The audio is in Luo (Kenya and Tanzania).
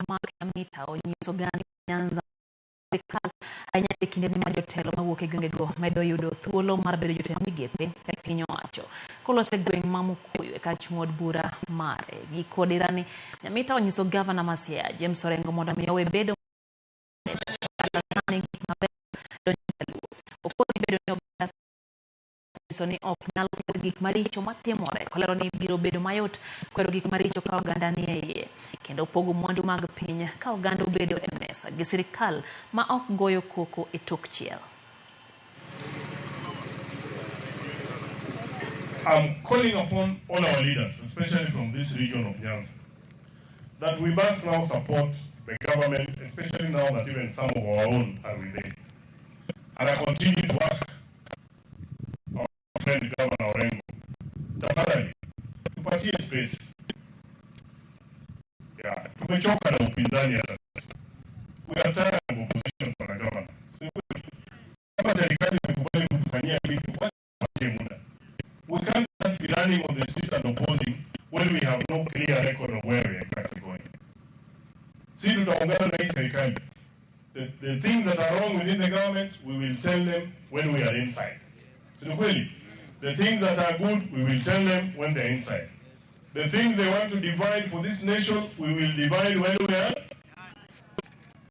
Mark Nyamita onyiso oganda Nyanza sirkal ahinya e kinde ma jotelo mawuok e gwengego medo yudo thuolo mar bedo jotend migepe e piny owacho. Koloso e gweng' ma Mukuyu e kach od bura mare. Giko dirani, Nyamita onyiso gavana ma Siaya James Orengo mondo mi owe bedo kata sani gik mabeyo donjo e Luo. Okoni bedo ni oganda nyiso ni ok nyal kwer gik maricho matimore kolero ni biro bedo mayot kwero gik maricho ka oganda ni e iye kendo pogo mwandu mag piny ka oganda obedo e mesa gi sirikal ma ok goyo koko e tok chiel. I'm calling upon all our leaders, especially from this region of Nyanza, that we must now support the government, especially now that even some of our own are within. And I continue to ask our friend Governor Orengo, tafadhali tupatie space. Yeah, tumechoka na upinzani hata sasa. We are tired of opposition, Bwana Governor. Kama serikali imekubali kutufanyia kitu, wacha tupatie muda. We can't just be running on the street and opposing when we have no clear record of where we are exactly going. Si tutaungana na hii serikali. The things that are wrong within the government, we will tell them when we are inside. Si ni kweli? The things that are good, we will tell them when they're inside. The things they want to divide for this nation, we will divide when we are.